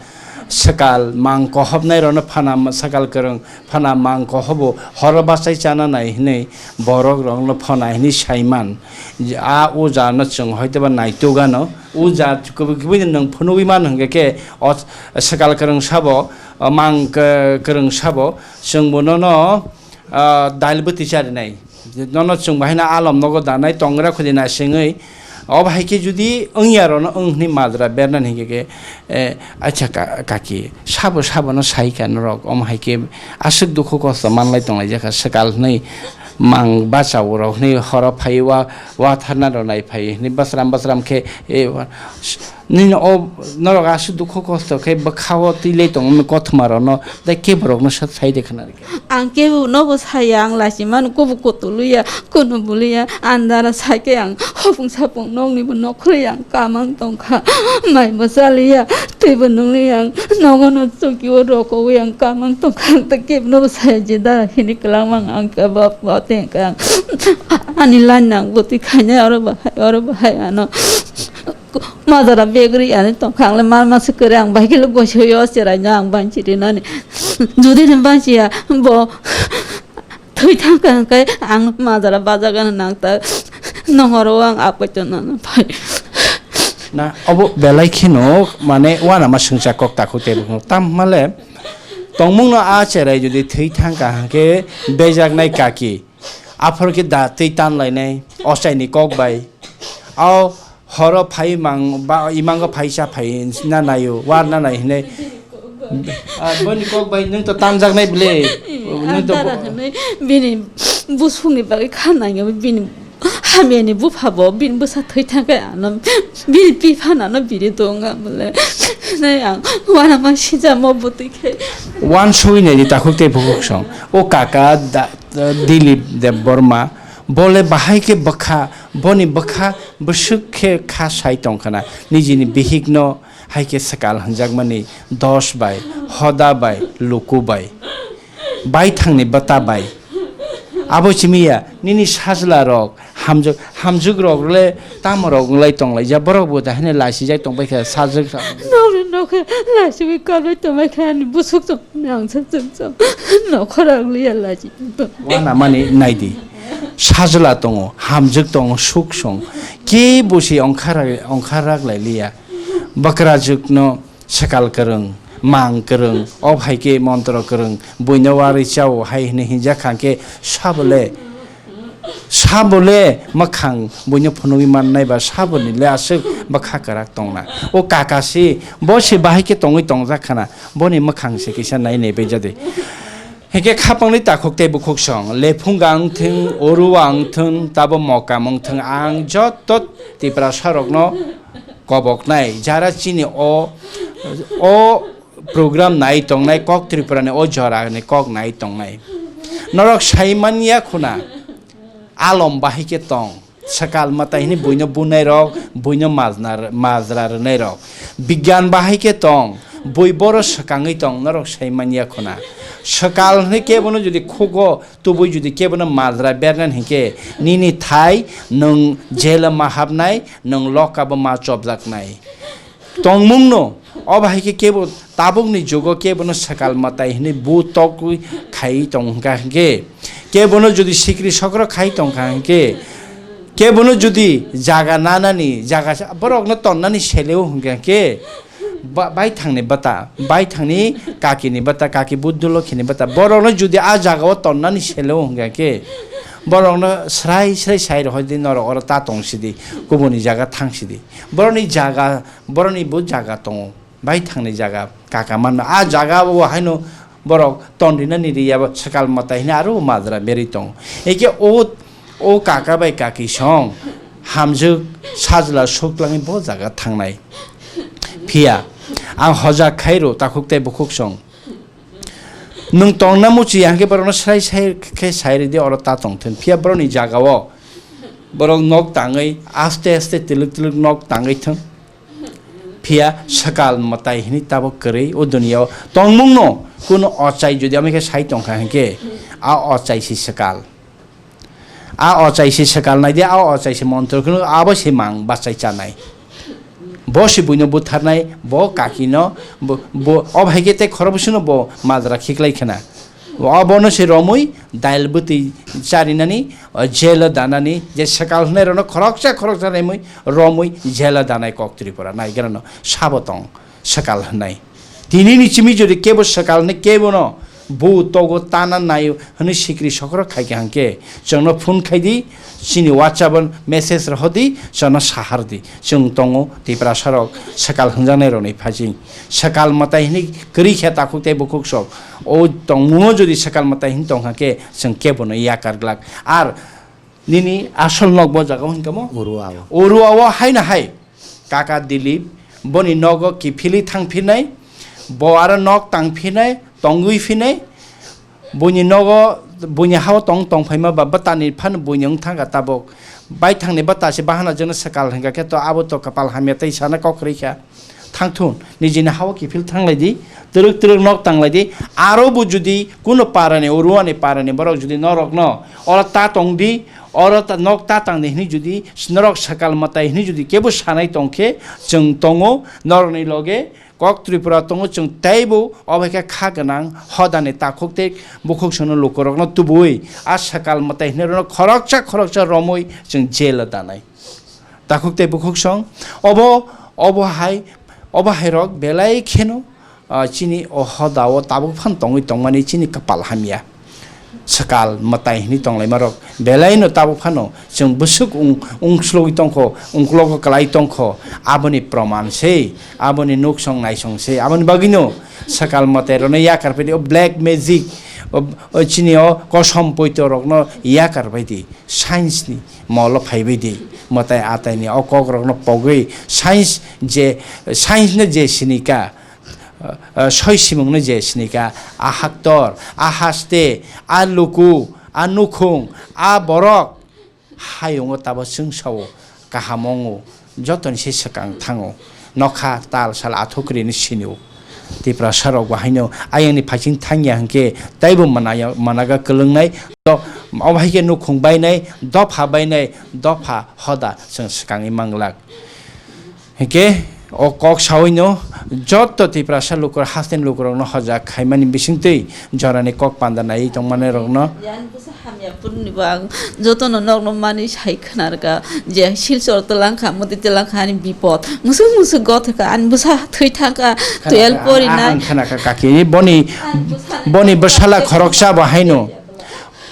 Swkal mang kohop nai rok no phana ma-, swkal kwrwng phana mang kohobo horo bachai chana nai hinui borok rok no phana hinui sai man. A uja no chwng hoitoba naituk ano, uja kubui kubui no nwng phunugui mano hingke khe o swkal kwrwng sabo, o mang kwrwng sabo, chwng bo nono, ah, dail bwtwi charinai. Nono chwng bahai no alom nogo danai tongra khudi naisingwi. O bahai khe judi wngya rok no wng hwnwi majra bernani hingke khe, eh, acha ka-, kaki sabo sabo no sai kha norok, omo hai khe aswk dukhu kosto manlai tonglaijak kha swkal hwnwi. Mang bachao rok hwnwi horo phaiwi wa, watharna rok nai phai hwnwi bwsram bwsram khe, eh, wa, s-, nini o norok aswk dukhu kosto khe bwkha o twi lai tongo kothoma rok no, tei kebo rok no sa-, sai de khna rikha. Ang kebo nobo saya, ang lachimano kebo kotoluya, kono boluya, andara sai khe ang hopung sapung nokni bo nok khwlai ang kamang tongkha, mai bo chaliya. Teibo nungli ang nogo no chokio rokowi ang kamang tongkha ang ta kebno bo saya je da hini kwlangma ang ka ba ba tengka ang ani line nang bwtwi khainai oro bahai oro bahai ano majara begri ani tongkha ang le mar masa kwrwi ang bai khe le goisoyo cherai no ang banchi rinani jodi ni banchiya bo Thwi thangkha hwnkhe ang majra bajagano nangta nongoro ang apoito nono phai. Na obo belai kheno mane uanama swngchar kok takhuk tei bukhuk tam hwnmale tongmungno a cherai jodi thwi thangkha hwnkhe bejaknai kaki aphor khe da twi tanlainai ochaini kok bai. O horo phai mang ba imango phaisa phai na naio war na nai hinai. Ah, boni kok bai nwng to tanjaknai bwle. Ang dara hwnwi bini busungni bagwi kha nangya, bini hamyani bupha bo bini bwsa thwi thangkhe ano bini pi phanano biri tonga bole. Nai ang wana ma sijamo bwtwi khe. Wan sui nai di takhuk tei bukhuk song. O kaka da, da, Dilip Debbarma bole bahai khe bwkha, boni bwkha bwswk khe kha sai tongkhana. Nijini bihikno hai khe swkal hwnjakmani dos bai, hoda bai, luku bai, baithangni bwta bai. Abo simi ya, nini sajla rok, hamjwk, hamjwk rok le tamo rok wng lai tong lai ja, borok bo da hene lachijak tong bai kha sajwk sa. Nokni nokha lachiwi kalwi tong bai kha ani busuk tong nang sa chwng chwng. Nokhorang liya lachi. Wana mani nai di. Sajla tongo, hamjwk tongo, suk song. Kebo se ongkha rak, ongkha rak lai liya. Bakrajwkno swkal kwrwng, mang kwrwng, o hai khe montro kwrwng, buino warwi chao hai hwnwi hinjak kha khe sabole, sabole mwkhang buino phunugwi mannai ba saboni le aswk bwkha kwrak tongna. O kaka se, bo se bahai khe tongwi tongjak khana, boni mwkhang se kisa nai nai bai jadi. Hingke khapangni takhuk tei bukhuk song, lephunga wngthung, orua wngthung, tabo mokam wngthung, ang joto Tiprasa rokno koboknai, jara chini o, o program nai tongnai, kok Tripura ni o jora ni kok nai tongnai. Norok sai manya khuna, alom bahai khe tong. Swkal mwtai hwnwi buino bunai rok, buino majna, majra rwnai rok. Bigyan bahai khe tong, bui boro swkangwi tong, norok sai manya khuna. Swkal hwnwi kebono jodi khugo, tubui jodi kebono majra bernani hinkhe, nini thai nwng jelo ma hapnai, nwng lokabo ma chopjaknai. Tongmungno, obo hai khe kebo tabukni jugo kebono swkal mwtai hwnwi bu tokwi khaiwi tong hwnkha hinkhe, kebono jodi sikri sokro khai tongkha hinkhe, kebono jodi jaga nanani, jaga sa-, borokno tonnani seleo hwnkha hinkhe, ba-, baithangni bata, baithangni kakini bata, kaki Buddholokhini bata, borokno jodi a jagao tonnani seleo hwnkha hinkhe, borokno srai srai sai rohor di, norok oro ta tong sidi, kubuni jaga thang sidi. Borokni jaga Borokni bo jaga tongo, baithangni jaga, kaka manma. A jaga o haino borok ton rinani ri yaba swkal mwtai hwnwi aro majra berwi tongo. Eke o, o kaka bai kaki song hamjwk sajla suklangwi bo jaga thangnai. Phiya ang hojak khai rw takhuk tei bukhuk song. Nwng tongna muchung ya hwnkhe borokno srai sai khe sai rwdi, oro ta tongthun. Phiya borokni jaga o borok nok tangwi aste aste twlwk twlwk nok tangwi thung. Phiya swkal mwtai hwnwi tabuk kwrwi o duniya o tongmungno kunu ochai jodi amo khe sai tongkha hwnkhe a ochai se swkal. A ochai se swkal nai di, a ochai se montro kheno abo se mang bachai chanai. Bo se buino butharnai, bo kakino, bo, bo, o hai khe tei khorokbwswkno bo majra khiklai khna. Obono se romwi dail bwtwi charinani, o jelo danani, je swkal hwnwi rwno khoroksa khoroksa remwi romwi jelo danai kok Tripura naigrano sabo tong swkal hwnwi. Tinini chimi jodi kebo swkal hwnwi kebono bu togo tana naio hwnwi sikri sokro khai kha hwnkhe chwngno phone khai di, chini WhatsApp-o message rohor di, chwngno sahar di. Chwng tongo Tiprasa rok swkal hwnjaknai rokni phaising. Swkal mwtai hwnwi kwrwi khe takhuk tei bukhuk sok. O tongmungo jodi swkal mwtai hwnwi tongkha khe chwng kebono yakar glak. Ar nini asol nok bo jaga hwnkhe mo? Urua o. Urua o haino hai. Kaka Dilip, boni nogo kiphilwi thangphinai, bo aro nok tangphinai, tongwi phinai, buini nogo, buini hao tong tongphaima ba bwtani phano buini wng thangkha tabuk. Baithangni bwta se bahana jeno swkal hwnkha khe to abo to kapal hamya tei sana kok kwrwi kha. Thangthun, nijini hao kiphil thanglai di, twrwk twrwk nok tanglai di, aro bo jodi kuno parani, uruani parani borok jodi norokno oro ta tong di, oro ta, nok ta tang di hwnwi jodi norok swkal mwtai hwnwi jodi kebo sanai tong khe, chwng tongo norokni loge, kok Tripura tongo, chwng teibo obo khe kha gwnang hodani takhuk tei bukhuk sono lukurokno tubui a swkal mwtai hwnwi rwno khoroksa khoroksa romwi chwng jail-o danai. Takhuk tei bukhuk song, obo, obo hai, obo hai rok belai kheno, ah, chini o hoda o tabuk phan tongwi tongmani chini kapal hamya. Swkal mwtai hwnwi tonglaima rok belai no tabuk phano chwng bwswk ung-, ungslogwi tongkho, ungklogo kwlai tongkho, aboni proman se, aboni nuksong naisong se, aboni bagwino swkal mwtai rokno yakar pedi o black magic, O, o chini o kosom poito rokno yakar bai di, science ni molo phai bai di, mwtai atai ni o kok rokno pogwi science je, science no je sinika, ah, ah, soi simung no je sinika, a haktor, a haste, a luku, a nukhung, a borok, hayungo tabo chwngsao kaham wngo, jotoni se swkang thango, nokha tal sal athukrini sinio. Tiprasa rok bo haino ayangni phaiching thangya hwnkhe taibo manaya-, managa kwlwngnai, do-, obo hai khe nukhung bainai, dopha bainai, dopha hoda chwng swkangwi manglak. Hingke o kok sawi no joto Tiprasa lukur hasten lukurok no hojak khaimani bisingtwi jorani kok panda naiwi tongmani rok no. Yang bwsa hamya purni bo ang joto no nok no mani sai khwnarka je Silchar twlang kha, Modi twlang kha ani bipod. Musuk musuk gothok kha ani bwsa thwi thang kha, twelve pori nai. Ang khana kha kaki boni, boni bwsala khoroksa bo haino.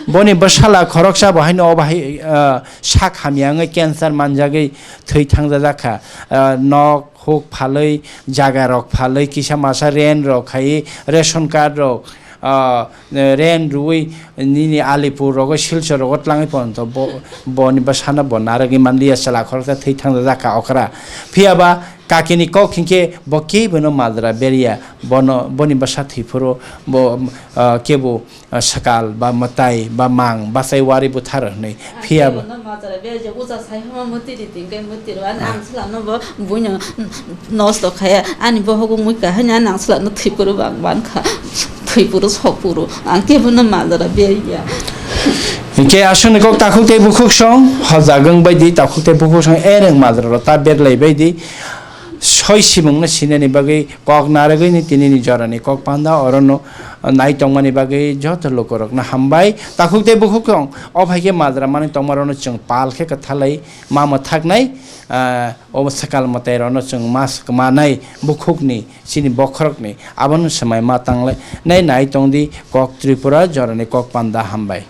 Boni bwsala khoroksa bo haino o bahai, ah, sak hamya wngwi cancer manjagwi thwi thangjajak kha. Ah, nok huk phalwi, jaga rok phalwi, kisa masa rent rok khai, ration card rok, ah, rent rwui nini Alipur rogo, Silchar rogo tlangwi ponto bo, boni bwsano bo narwgwi manliya, chwla khoroksa thwi thangjajak kha okra. Phiyaba kakini kok hinkhe bo kebono majra berya, bono, boni bwsa thwiphuru bo, ah, kebo ah, swkal ba mwtai ba mang bachai wari buthar hwnwi phiya ba. Ang kebono majra berjak ucha sai hama mwtwi ri twi hwnkhe mwtwi rw ani ang chwlano bo buino nosto khaya ani bohogo mui kahai ani ang chwlano thwiphuru bang ban kha thwiphuru sokphuru ang kebono majra berya. Hingke aswkni kok takhuk tei bukhuk song hojagwng bai di, takhuk tei bukhuk song ereng majra rok ta berlai bai di. Soi simung no sinani bagwi kok narwgwi ni tini ni jora ni kok panda oro no nai tongmani bagwi joto lukurokno hambai. Takhuk tei bukhuk tong, o phaikhe majra manwi tongmarokno chwng pal khe kwthalai ma mwthaknai, ah, o swkal mwtairokno chwng ma swkmanai bukhukni, chini bokhorokni, abono swmai ma tanglai nai nai tongdi kok Tripura jorani kok panda hambai.